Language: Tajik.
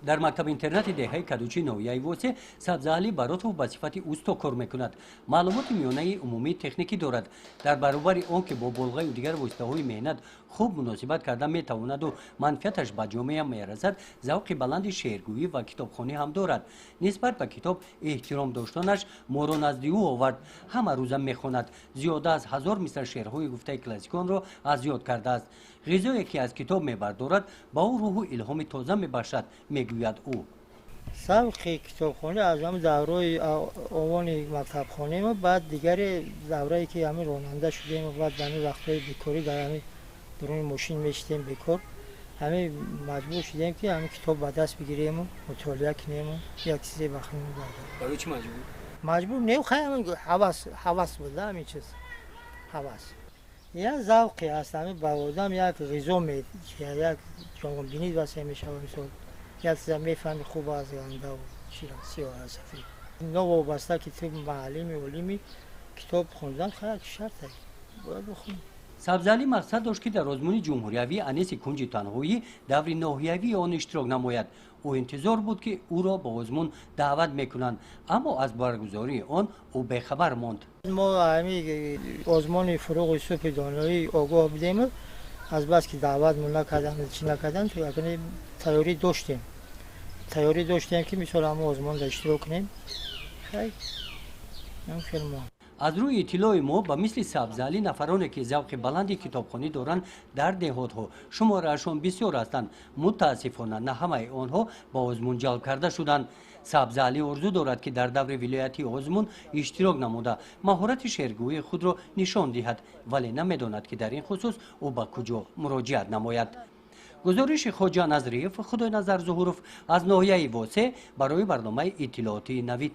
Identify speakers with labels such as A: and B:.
A: Дар мактаби интернати деҳаи Кадучи ноҳияи Восе Сабзаалӣ Баротов ба сифати усто кор мекунад. Маълумоти миёнаи умумии техникӣ дорад. Дар баробари он ки бо болғаю дигар воситаҳои меҳнат хуб муносибат карда метавонаду манфиаташ ба ҷомеа мерасад, завқи баланди шеъргӯӣ ва китобхонӣ ҳам дорад. Нисбат ба китоб эҳтиром доштанаш моро назди ӯ овард. Ҳама рӯза мехонад. Зиёда аз 1000 мисра шеърҳои гуфтаи классиконро аз ёд кардааст. Ғизое ки аз китоб мебардорад, ба ӯ рӯҳу илҳоми тоза мебахшад, мегӯяд ӯ.
B: Завқи китобхонӣ аз ҳамин давраи овони мактабхонамо, баъд дигаре даврае ки ҳамин ронанда шудем, баъд ҳамин вақтҳои бекорӣ дар ҳамин дуруни мошин мешидем бекор, ҳамин маҷбур шудем, ки ҳамин китоб ба даст бигирему мутолиа кунему як чизе ба худмон бардорем.
A: Барои чӣ маҷбур?
B: Маҷбур не, хай, ҳавас, ҳавас буд ҳамин чиз, ҳавас, як завқе ҳаст. Ҳамин ба одам як ғизо медиҳад, як ҷонбинӣ васеъ мешавад. Мисол, як чиза мефаҳми, хуб аст, гандаву чира, сиёҳ аст, сафед. Новобаста ки ту муаллими, олими, китоб хондан хай як шарте, бояд бихонӣ.
A: Сабзалӣ мақсад дошт, ки дар озмуни ҷумҳуриявии «Аниси кунҷи танҳоӣ» даври ноҳиявии он иштирок намояд. Ӯ интизор буд, ки ӯро ба озмун даъват мекунанд, аммо аз баргузории он ӯ бехабар монд.
B: Мо ҳамин озмуни «Фурӯғи субҳи доноӣ» огоҳ будем. Азбаски даъватмон накарданд, чӣ накарданд, тайёрӣ доштем, тайёрӣ доштем, ки мисол ҳамон озмунда иштирок кунем. Хай, хел мо
A: Аз рӯи иттилои мо, ба мисли Сабзалӣ нафароне, ки завқи баланди китобхонӣ доранд, дар деҳотҳо шумораашон бисёр ҳастанд. Мутаассифона, на ҳамаи онҳо ба озмун ҷалб карда шуданд. Сабзаалӣ орзу дорад, ки дар даври вилоятии озмун иштирок намуда, маҳорати шеъргӯии худро нишон диҳад, вале намедонад, ки дар ин хусус ӯ ба куҷо муроҷиат намояд. Гузориши Хоҷа Назриев, Худойназар Зуҳуров аз ноҳияи Восе барои барномаи иттилоотии «Навид».